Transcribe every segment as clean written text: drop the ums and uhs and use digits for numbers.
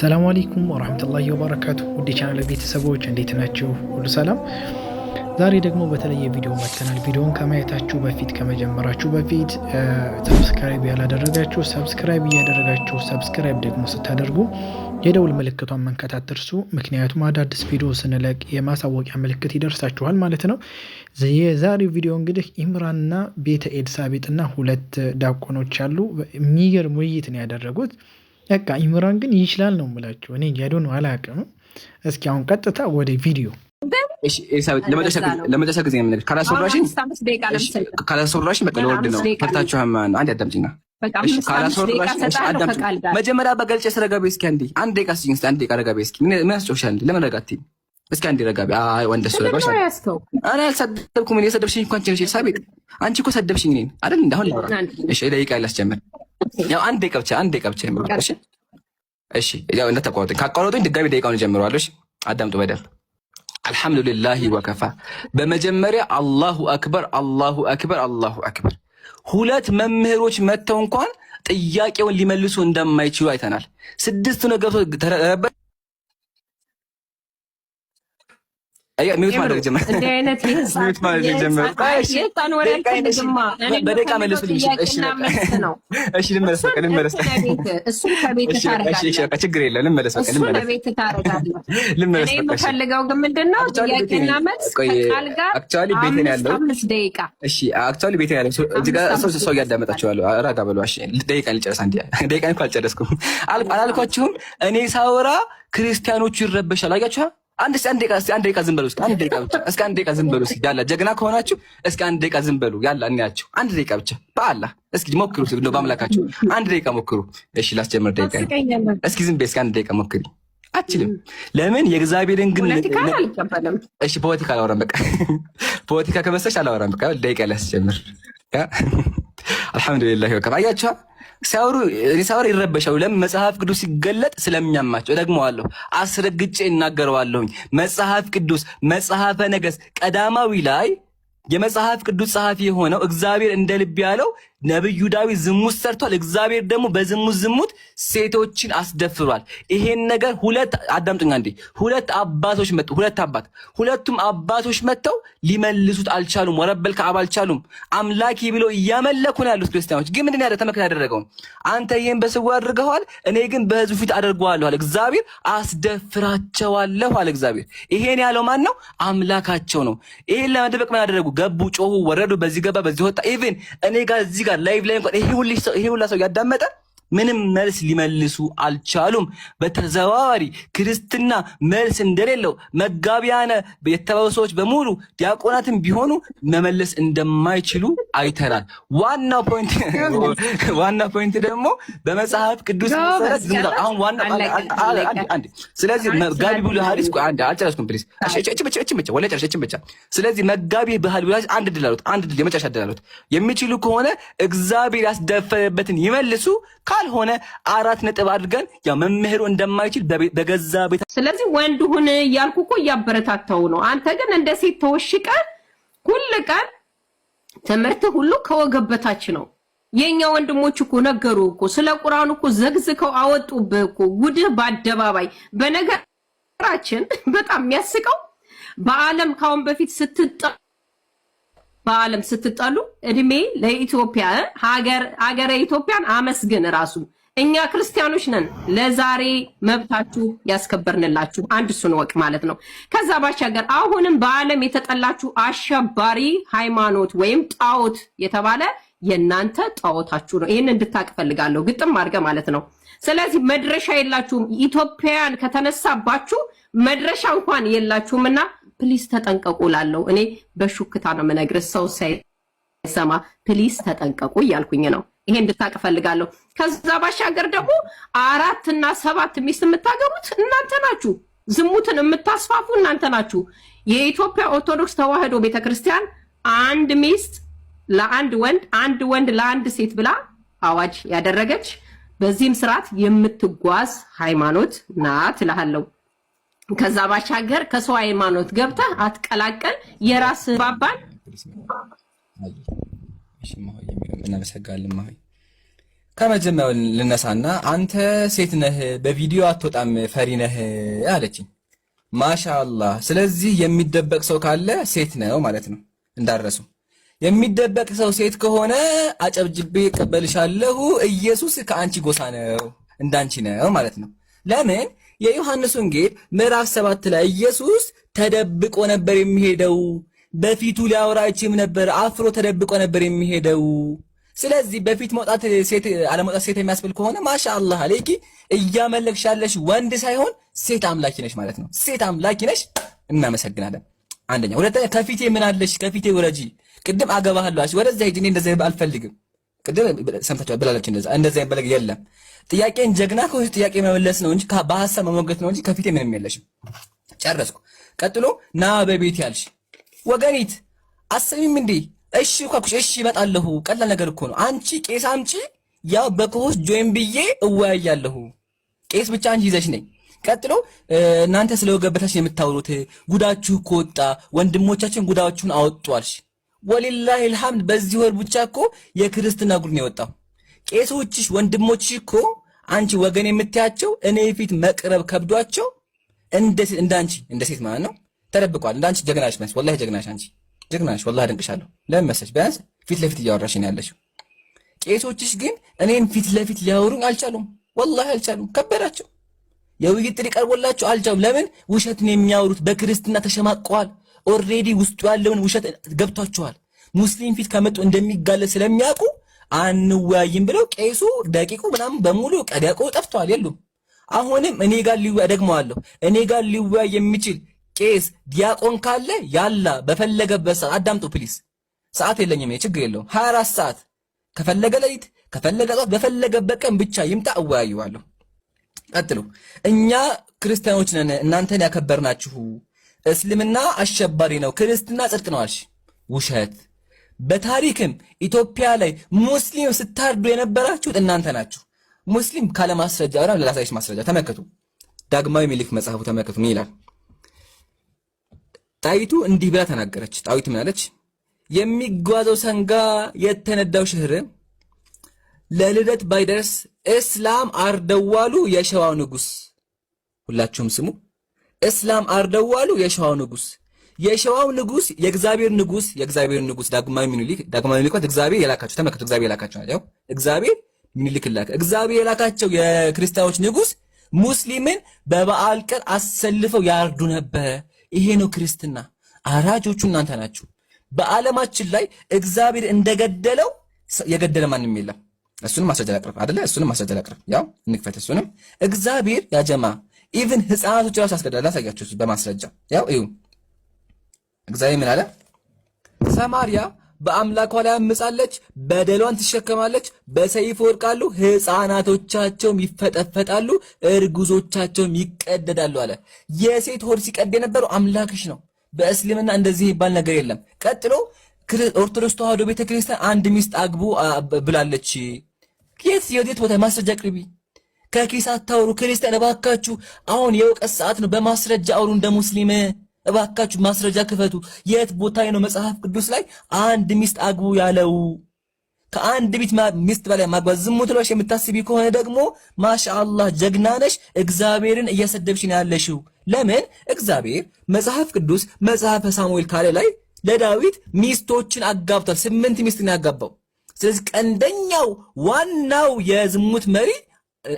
ሰላም አለይኩም ወራህመቱላሂ ወበረካቱ። ውድ ቻናል ቤተሰቦች እንዴት ናችሁ? ሁሉ ሰላም። ዛሬ ደግሞ በተለየ ቪዲዮ መጥተናል። ቪዲዮውን ከማየታችሁ በፊት ከመጀመራችሁ በፊት subscribe ያላደረጋችሁ subscribe እያደረጋችሁ፣ subscribe ደግሞ ስታደርጉ የደውል ምልክቷን መንካት አትርሱ። ምክንያቱም አዳዲስ ቪዲዮ ስንለቅ የማሳወቂያ ምልክት ይደርሳችኋል ማለት ነው። የዛሬው ቪዲዮ እንግዲህ ኢምራንና ቤተ ኤልሳቤጥና ሁለት ዲያቆኖች አሉ። የሚገርም ውይይት ነው ያደረጉት። በቃ ኢምራን ግን ይችላል ነው የምላቸው። እኔ ያዶ ነው አላውቅም። እስኪ አሁን ቀጥታ ወደ ቪዲዮ። ለመጨረሻ ጊዜ የምነግርሽ ካላስወራሽኝ ካላስወራሽኝ በቃ ልወርድ ነው። ፈርታችኋል ማለት ነው። አንዴ አዳምጪኝ። ካላስወራሽኝ መጀመሪያ በገልጬ ስረጋ በይ እስኪ አንዴ አንድ ደቂቃ ስጪኝ እስኪ አንድ ደቂቃ ረጋ በይ እስኪ። ምን ያስጮኽሻል? ለምን ረጋ አትይም? እስኪ አንዴ ረጋ በይ። አይ ወንድ እሱ ረጋ። እኔ አልሰደብኩም። እኔ የሰደብሽኝ እኮ አንቺ ነሽ ኤልሳቤጥ። አንቺ እኮ ሰደብሽኝ እኔን አይደል? እንደ አሁን ላውራ። እሺ ደቂቃ ላስጀምር። ያው አንድ ደቂቃ ብቻ፣ አንድ ደቂቃ ብቻ። እሺ እሺ፣ ያው እንዳታቋርጡኝ። ካቋረጡኝ ድጋሚ ደቂቃውን እጀምረዋለሁ። እሺ አዳምጡ በደንብ። አልሐምዱሊላሂ ወከፋ። በመጀመሪያ አላሁ አክበር፣ አላሁ አክበር፣ አላሁ አክበር። ሁለት መምህሮች መጥተው እንኳን ጥያቄውን ሊመልሱ እንደማይችሉ አይተናል። ስድስቱ ነገር ተረበ mute ማድረግ ጀመር። mute ማድረግ ጀመር። በደቂቃ መልሱልኝ። እሺ ልመለስ፣ በቃ ልመለስ። እሺ በቃ ችግር የለም ልመለስ፣ በቃ ልመለስ፣ ልመለስ። እኔ የምፈልገው ግን ምንድን ነው ጥያቄና መልስ ከቃል ጋር actually ቤቴ ነው ያለው። 5 ደቂቃ። እሺ actually ቤቴ ነው ያለው። እዚህ ጋር ሰው ሰው እያዳመጣችሁ ያለው ረጋ በሉ። እሺ ደቂቃ ልጨርስ። አንዴ ደቂቃ እንኳን አልጨረስኩም። አላልኳችሁም? እኔ ሳወራ ክርስቲያኖቹ ይረበሻል። አያችሁ? አንድ እስኪ አንድ ደቂቃ፣ እስኪ አንድ ደቂቃ ዝም በሉ። እስኪ አንድ ደቂቃ ብቻ፣ እስኪ አንድ ደቂቃ ዝም በሉ። እስኪ ያላ ጀግና ከሆናችሁ እስኪ አንድ ደቂቃ ዝም በሉ። ያላ እንያችሁ አንድ ደቂቃ ብቻ በአላህ እስኪ ሞክሩ። እስኪ እንደው በአምላካችሁ አንድ ደቂቃ ሞክሩ። እሺ ላስጀምር ደቂቃ። እስኪ ዝም በይ እስኪ አንድ ደቂቃ ሞክሪ። አችልም። ለምን የእግዚአብሔርን ግን እሺ ፖለቲካ አላወራም። በቃ ፖለቲካ ከመሰለሽ አላወራም። በቃ ደቂቃ ላስጀምር። አልሐምዱሊላህ በቃ አያችኋ ሲያወሩ ሲያወሩ ይረበሻሉ። ለምን? መጽሐፍ ቅዱስ ሲገለጥ ስለሚያማቸው። እደግመዋለሁ፣ አስረግጬ እናገረዋለሁኝ። መጽሐፍ ቅዱስ መጽሐፈ ነገሥት ቀዳማዊ ላይ የመጽሐፍ ቅዱስ ጸሐፊ የሆነው እግዚአብሔር እንደ ልብ ያለው ነብዩ ዳዊት ዝሙት ሰርቷል። እግዚአብሔር ደግሞ በዝሙት ዝሙት ሴቶችን አስደፍሯል። ይሄን ነገር ሁለት አዳምጡኝ አንዴ። ሁለት አባቶች መጡ። ሁለት አባት ሁለቱም አባቶች መጥተው ሊመልሱት አልቻሉም። ወረበል ከአብ አልቻሉም። አምላኪ ብለው እያመለኩ ነው ያሉት ክርስቲያኖች። ግን ምንድን ያደ ተመክት ያደረገው አንተ ይሄን በስውር አድርገዋል፣ እኔ ግን በሕዝቡ ፊት አደርገዋለሁ አለ እግዚአብሔር። አስደፍራቸዋለሁ አለ እግዚአብሔር። ይሄን ያለው ማን ነው? አምላካቸው ነው። ይሄን ለመደበቅ ምን አደረጉ? ገቡ፣ ጮሁ፣ ወረዱ። በዚህ ገባ፣ በዚህ ወጣ። even እኔ ጋር እዚህ ጋር live ላይ እንኳን ይሄ ሁላ ሰው ያዳመጠ ምንም መልስ ሊመልሱ አልቻሉም። በተዘዋዋሪ ክርስትና መልስ እንደሌለው መጋቢያነ የተባሉ ሰዎች በሙሉ ዲያቆናትም ቢሆኑ መመለስ እንደማይችሉ አይተናል። ዋናው point ዋናው point ደግሞ በመጽሐፍ ቅዱስ መሰረት አሁን ዋናው አንድ ስለዚህ መጋቢ ብሉይ ሐዲስ አንድ አልጨረስኩም፣ please እቺ ብቻ እቺ ብቻ ወላ ጨርሽ እቺ ብቻ። ስለዚህ መጋቢ ብሉይ ሐዲስ አንድ ድል አሉት፣ አንድ ድል የመጨረሻ ድል አሉት። የሚችሉ ከሆነ እግዚአብሔር ያስደፈረበትን ይመልሱ፣ ካልሆነ 4 ነጥብ አድርገን ያው መምህሩ እንደማይችል በገዛ ቤት ስለዚህ ወንድ ሁን እያልኩ እኮ እያበረታታው ነው። አንተ ግን እንደ ሴት ተወሽቀ ሁል ቀን ትምህርት ሁሉ ከወገብ በታች ነው። የኛ ወንድሞች እኮ ነገሩ እኮ ስለ ቁርአኑ እኮ ዘግዝከው አወጡብህ እኮ ጉድህ በአደባባይ። በነገራችን በጣም የሚያስቀው በዓለም ካሁን በፊት ስትጣ በዓለም ስትጠሉ እድሜ ለኢትዮጵያ ሀገር ሀገረ ኢትዮጵያን አመስግን። ራሱ እኛ ክርስቲያኖች ነን ለዛሬ መብታችሁ ያስከበርንላችሁ። አንድ እሱን ወቅ ማለት ነው። ከዛ ባሻገር አሁንም በዓለም የተጠላችሁ አሸባሪ ሃይማኖት ወይም ጣዖት የተባለ የእናንተ ጣዖታችሁ ነው። ይህን እንድታቅ ፈልጋለሁ፣ ግጥም አድርገ ማለት ነው። ስለዚህ መድረሻ የላችሁም። ኢትዮጵያውያን ከተነሳባችሁ መድረሻ እንኳን የላችሁም እና please ተጠንቀቁ ላለው እኔ በሹክታ ነው የምነግርህ፣ ሰው ሳይሰማ please ተጠንቀቁ እያልኩኝ ነው። ይሄ እንድታቅ እፈልጋለሁ። ከዛ ባሻገር ደግሞ 4 እና 7 ሚስት የምታገቡት እናንተ ናችሁ። ዝሙትን የምታስፋፉ እናንተ ናችሁ። የኢትዮጵያ ኦርቶዶክስ ተዋሕዶ ቤተክርስቲያን አንድ ሚስት ለአንድ ወንድ፣ አንድ ወንድ ለአንድ ሴት ብላ አዋጅ ያደረገች በዚህም ስርዓት የምትጓዝ ሃይማኖት ናት እልሃለሁ። ከዛ ባሻገር ከሰው ሃይማኖት ገብተህ አትቀላቀል። የራስ ባባን እናመሰግናለን። ማሆይ ከመጀመሪያው ልነሳና አንተ ሴት ነህ፣ በቪዲዮ አትወጣም፣ ፈሪ ነህ አለችኝ። ማሻአላህ። ስለዚህ የሚደበቅ ሰው ካለ ሴት ነው ማለት ነው። እንዳረሱ የሚደበቅ ሰው ሴት ከሆነ አጨብጭቤ እቀበልሻለሁ። ኢየሱስ ከአንቺ ጎሳ ነው፣ እንዳንቺ ነው ማለት ነው። ለምን የዮሐንስ ወንጌል ምዕራፍ 7 ላይ ኢየሱስ ተደብቆ ነበር የሚሄደው። በፊቱ ሊያወራ አይችልም ነበር፣ አፍሮ ተደብቆ ነበር የሚሄደው። ስለዚህ በፊት መውጣት ሴት አለመውጣት ሴት የሚያስብል ከሆነ ማሻአላህ አለይኪ እያመለክሽ ያለሽ ወንድ ሳይሆን ሴት አምላኪ ነሽ ማለት ነው። ሴት አምላኪ ነሽ። እናመሰግናለን። አንደኛ። ሁለተኛ ከፊቴ ምን አለሽ? ከፊቴ ውረጂ። ቅድም አገባሃለሁ አልሽ፣ ወደዛ ሂጂ። እኔ እንደዛ አልፈልግም። ቅድም ሰምታችኋል ብላለች። እንደዛ እንደዛ ይበለግ የለም። ጥያቄን ጀግና ከሆንሽ ጥያቄ መመለስ ነው እንጂ በሀሳብ መሞገት ነው እንጂ ከፊቴ ምንም የለሽም። ጨረስኩ። ቀጥሎ ና በቤት ያልሽ ወገኒት አሰሚም እንዴ? እሺ እኮ አልኩሽ። እሺ እመጣለሁ። ቀላል ነገር እኮ ነው። አንቺ ቄስ አምጪ፣ ያው በ co-host join ብዬ እወያያለሁ። ቄስ ብቻ አንቺ ይዘሽ ነኝ። ቀጥሎ እናንተ ስለ ወገብ በታች የምታወሩት ጉዳችሁ እኮ ወጣ፣ ወንድሞቻችን ጉዳችሁን አወጡ አልሽ። ወሊላሂ አልሐምድ በዚህ ወር ብቻ እኮ የክርስትና ጉድ ነው የወጣው። ቄሶችሽ ወንድሞችሽ እኮ አንቺ ወገን የምትያቸው እኔ ፊት መቅረብ ከብዷቸው እንደ ሴት እንዳንቺ እንደ ሴት ማለት ነው ተደብቋል። እንዳንቺ ጀግናሽ መስ ወላሂ ጀግናሽ አንቺ ጀግናሽ ወላሂ አደንቅሻለሁ። ለምን መሰለሽ? ቢያንስ ፊት ለፊት እያወራሽ ነው ያለሽው። ቄሶችሽ ግን እኔን ፊት ለፊት ሊያወሩኝ አልቻሉም። ወላሂ አልቻሉም፣ ከበዳቸው። የውይይት ጥሪ ቀርቦላቸው አልቻሉም። ለምን? ውሸትን የሚያወሩት በክርስትና ተሸማቀዋል። Already ውስጡ ያለውን ውሸት ገብቷቸዋል። ሙስሊም ፊት ከመጡ እንደሚጋለጥ ስለሚያውቁ አንወያይም ብለው ቄሱ ደቂቁ ምናምን በሙሉ ቀዲያቆ ጠፍተዋል፣ የሉም። አሁንም እኔ ጋር ሊወያይ ደግመዋለሁ፣ እኔ ጋር ሊወያይ የሚችል ቄስ ዲያቆን ካለ ያላ በፈለገበት ሰዓት አዳምጡ please። ሰዓት የለኝም፣ ችግር የለውም። 24 ሰዓት ከፈለገ ሌሊት ከፈለገ ጠዋት በፈለገበት ቀን ብቻ ይምጣ፣ እወያየዋለሁ። ቀጥሎ እኛ ክርስቲያኖች ነን፣ እናንተን ያከበርናችሁ። እስልምና አሸባሪ ነው፣ ክርስትና ጽድቅ ነው አልሽ። ውሸት። በታሪክም ኢትዮጵያ ላይ ሙስሊም ስታርዱ የነበራችሁት እናንተ ናችሁ። ሙስሊም ካለ ማስረጃ በጣም ላሳይሽ ማስረጃ ተመልከቱ። ዳግማዊ ምኒልክ መጽሐፉ ተመልከቱ ምን ይላል? ጣይቱ እንዲህ ብላ ተናገረች። ጣይቱ ምን አለች? የሚጓዘው ሰንጋ የተነዳው ሽህር ለልደት ባይደርስ እስላም አርደዋሉ የሸዋው ንጉስ። ሁላችሁም ስሙ። እስላም አርደዋሉ የሸዋው ንጉስ። የሸዋው ንጉስ የእግዚአብሔር ንጉስ፣ የእግዚአብሔር ንጉስ ዳግማዊ ምኒልክ፣ ዳግማዊ ምኒልክ እግዚአብሔር የላካቸው ተመልከቱ። እግዚአብሔር የላካቸው ናቸው። እግዚአብሔር ምኒልክ ላከ። እግዚአብሔር የላካቸው የክርስቲያኖች ንጉስ ሙስሊምን በበዓል ቀን አሰልፈው ያርዱ ነበረ። ይሄ ነው ክርስትና። አራጆቹ እናንተ ናችሁ። በዓለማችን ላይ እግዚአብሔር እንደገደለው የገደለ ማንም የለም። እሱንም ማስረጃ ላቅርብ አይደለ? እሱንም ማስረጃ ላቅርብ። ያው እንክፈት። እሱንም እግዚአብሔር ያጀማ even ህፃናቶች ራሱ ያስገድላል። ላሳያችሁ በማስረጃ ያው እዩ። እግዚአብሔር ምን አለ? ሰማርያ በአምላኳ ላይ አምጻለች፣ በደሏን ትሸከማለች፣ በሰይፍ ወድቃሉ፣ ህፃናቶቻቸውም ይፈጠፈጣሉ፣ እርጉዞቻቸውም ይቀደዳሉ አለ። የሴት ሆድ ሲቀድ የነበረው አምላክሽ ነው። በእስልምና እንደዚህ ይባል ነገር የለም። ቀጥሎ ኦርቶዶክስ ተዋህዶ ቤተክርስቲያን አንድ ሚስት አግቡ ብላለች። የት የት ቦታ ማስረጃ አቅርቢ። ከኪስ አታውሩ። ክርስቲያን እባካችሁ፣ አሁን የእውቀት ሰዓት ነው። በማስረጃ አውሩ እንደ ሙስሊም እባካችሁ ማስረጃ ክፈቱ። የት ቦታ ነው መጽሐፍ ቅዱስ ላይ አንድ ሚስት አግቡ ያለው? ከአንድ ሚስት በላይ ማግባት ዝሙት ነው የምታስቢ ከሆነ ደግሞ ማሻአላህ ጀግና ነሽ። እግዚአብሔርን እያሰደብሽ ነው ያለሽው። ለምን እግዚአብሔር መጽሐፍ ቅዱስ መጽሐፈ ሳሙኤል ካለ ላይ ለዳዊት ሚስቶችን አጋብቷል። 8 ሚስት ነው ያጋባው። ስለዚህ ቀንደኛው ዋናው የዝሙት መሪ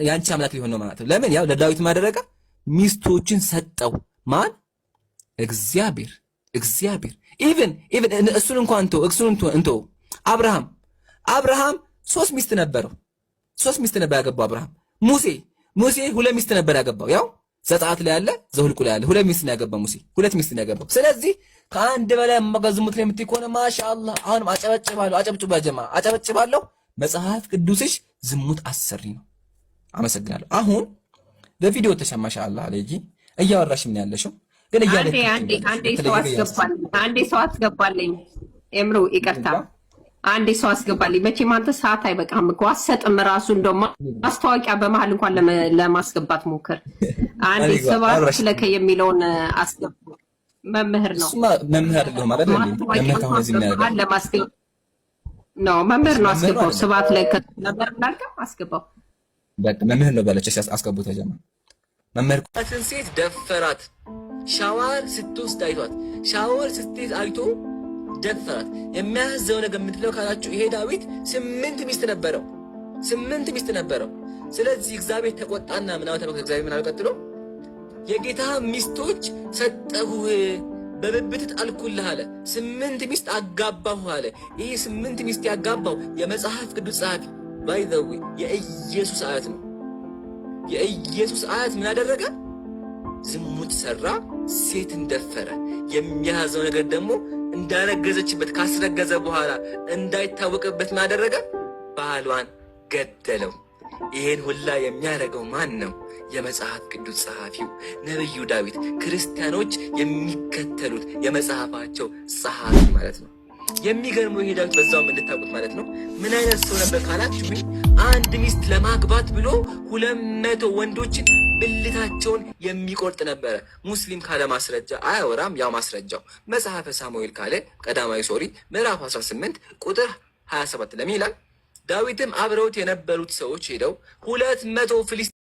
ያንቺ አምላክ ሊሆን ነው ማለት ነው። ለምን ያው ለዳዊት ማደረገ ሚስቶችን ሰጠው። ማን? እግዚአብሔር። እግዚአብሔር even even እሱን እንኳን እንተው፣ እሱን እንተው። አብርሃም 3 ሚስት ነበረው። 3 ሚስት ነበር ያገባው አብርሃም። ሙሴ 2 ሚስት ነበር ያገባው። ያው ዘጸአት ላይ ያለ ዘሁልቁ ላይ ያለ 2 ሚስት ነው ያገባው ሙሴ፣ 2 ሚስት ነው ያገባው። ስለዚህ ከአንድ በላይ ዝሙት ላይ የምትይ ከሆነ ማሻአላህ አሁንም አጨበጭባለሁ። አጨብጭባ ጀማ አጨበጭባለሁ። መጽሐፍ ቅዱስሽ ዝሙት አሰሪ ነው። አመሰግናለሁ። አሁን በቪዲዮ ተሻ ማሻአላህ አለይኪ እያወራሽ ምን ያለሽው ግን አንዴ ሰው አስገባልኝ። ኤምሮ ይቅርታ፣ አንዴ ሰው አስገባልኝ። መቼም አንተ ሰዓት አይበቃም እኮ አትሰጥም። ራሱ እንደው ማስታወቂያ በመሀል እንኳን ለማስገባት ሞክር። አንዴ ስብሐት ለከ የሚለውን አስገባ። መምህር ነው እሱማ፣ መምህር አይደለሁም አይደል? መምህር ከሆነ እዚህ ምን ያደርጋል? ነው መምህር ነው። መምህር ነው አስገባው። አይደለም? ስብሐት ላይ ነበር እንዳልከው አስገባው። በቃ መምህር ነው በለች። አስገቡት። ተጀመረ መምህር ሴት ደፈራት። ሻወር ስትወስድ አይቷት፣ ሻወር ስትይዝ አይቶ ደፈራት። የሚያዘው ነገር ምንድነው ካላችሁ፣ ይሄ ዳዊት 8 ሚስት ነበረው። 8 ሚስት ነበረው። ስለዚህ እግዚአብሔር ተቆጣና ምናምን ተመልከቱ። እግዚአብሔር ምናምን ቀጥሎ የጌታ ሚስቶች ሰጠሁህ፣ በብብት ጣልኩልህ አለ። 8 ሚስት አጋባሁ አለ። ይህ 8 ሚስት ያጋባው የመጽሐፍ ቅዱስ ጸሐፊ by the way የኢየሱስ አያት ነው። የኢየሱስ አያት ምን አደረገ? ዝሙት ሰራ፣ ሴትን ደፈረ። የሚያዘው ነገር ደግሞ እንዳረገዘችበት ካስረገዘ በኋላ እንዳይታወቅበት ምን አደረገ? ባሏን ገደለው። ይህን ሁላ የሚያደርገው ማን ነው? የመጽሐፍ ቅዱስ ጸሐፊው ነቢዩ ዳዊት፣ ክርስቲያኖች የሚከተሉት የመጽሐፋቸው ጸሐፊ ማለት ነው። የሚገርመው ይሄ ዳዊት በዛውም እንድታውቁት ማለት ነው፣ ምን አይነት ሰው ነበር ካላችሁኝ፣ አንድ ሚስት ለማግባት ብሎ 200 ወንዶችን ብልታቸውን የሚቆርጥ ነበረ። ሙስሊም ካለ ማስረጃ አያወራም። ያው ማስረጃው መጽሐፈ ሳሙኤል ካለ ቀዳማዊ sorry ምዕራፍ 18 ቁጥር 27 ለምን ይላል? ዳዊትም አብረውት የነበሩት ሰዎች ሄደው 200 ፍልስጤ